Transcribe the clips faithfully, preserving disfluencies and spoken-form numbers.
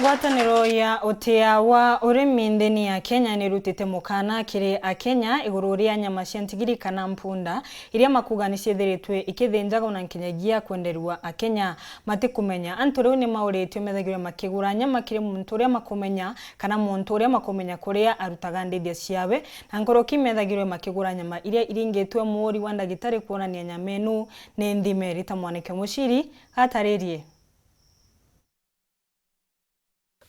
Ngwataniro ya utia wa urimi nthini ya Kenya nirutite mukana kiri Akenya iguru ria nyama cia ntigiri kana mpunda, iria makuga ni ciithiritwe ikithinjagwa na nkinyagia kwenderua Akenya matikumenya. Antu riu ni mauritue methagirwe makigura nyama kiri muntu uria makumenya kana muntu uria makumenya kuria arutaga ndithia ciawe, na nkoroki methagirwe makigura nyama iria iringitwe muuri wa ndagitari kwonania nyama inu ni nthime. Rita Mwanike Muciri ataririe.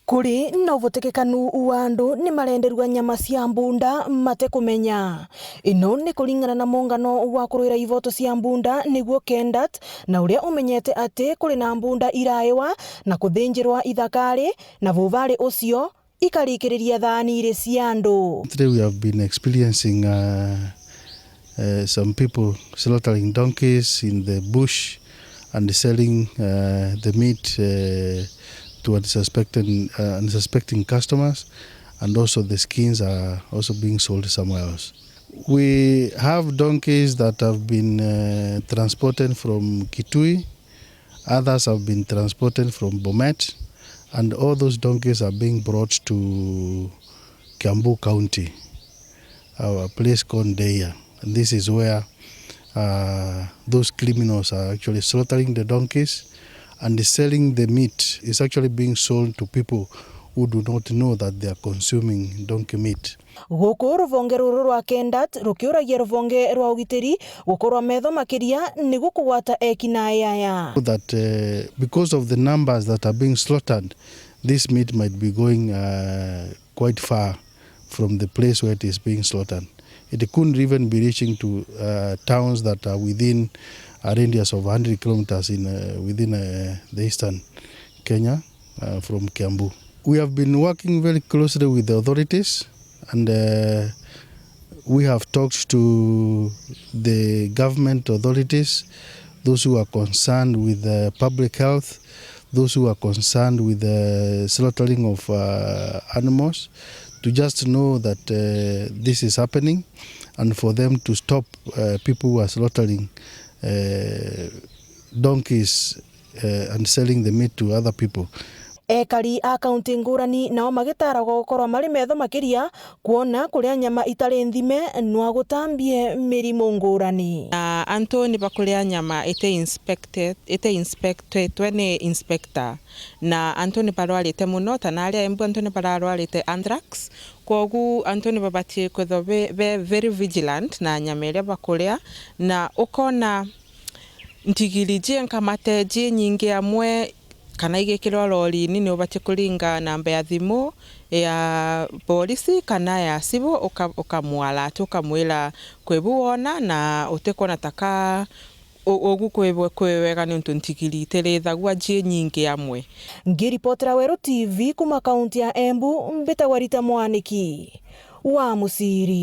Kuri na uvutikikanu wa andu ni marenderua nyama cia mbunda matekumenya. Ino ni kuringana na mungano wa kurwira ivoto cia mbunda, niguo Kendat, na uria umenyete ati kuri na mbunda iraewa na kuthinjirwa ithakari, na vuvari ucio ikarikiriria thaani iri cia andu. Today we have been experiencing, uh, uh, some people slaughtering donkeys in the bush and selling, uh, the meat, uh, to unsuspecting, uh, unsuspecting customers, and also the skins are also being sold somewhere else. We have donkeys that have been, uh, transported from Kitui, others have been transported from Bomet, and all those donkeys are being brought to Kiambu County, a place called Ndeia. And this is where, uh, those criminals are actually slaughtering the donkeys and selling the meat. It's actually being sold to people who do not know that they are consuming donkey meat. Guku ruvonge ruru rwa Kendat rukiuragia ruvonge rwa ugitiri gukorwa metho makiria niguo kugwata eki nae aya. That, uh, because of the numbers that are being slaughtered, this meat might be going, uh, quite far from the place where it is being slaughtered. It couldn't even be reaching to, uh, towns that are within a radius of a hundred kilometers in, uh, within, uh, the eastern Kenya, uh, from Kiambu. We have been working very closely with the authorities, and, uh, we have talked to the government authorities, those who are concerned with, uh, public health, those who are concerned with the slaughtering of, uh, animals, to just know that, uh, this is happening, and for them to stop, uh, people who are slaughtering, uh, donkeys, uh, and selling the meat to other people. Ekari a kaunti ngurani nao magitaragwa gukorwa mari metho makiria kwona kuria nyama itari nthime nwa gutambie mirimu ngurani. Na antu ni bakuria nyama ite inspected, ite inspectetwe ni inspector, na antu ni barwarite muno, ta na aria Embu antu ni bararwarite anthrax. Kwogu antu ni babatie kwithwa be, be very vigilant na nyama iria bakuria, na ukona ntigiri ji nkamate ji nyingi amwe, kana igikirwa lorini, ni ubatie kuringa namba ya thimu ya polisi kana ya civil, uka-, ukamwalert, ukamwira kwi bu wona na utikwona ta ka u-, ugu kwi bu-, kwi wega, niuntu ntigiri itirithagua ji nyingi amwe. Ngiripotera Weru T V kuma kaunti ya Embu, mbitagwa Rita Mwaniki wa Muciri.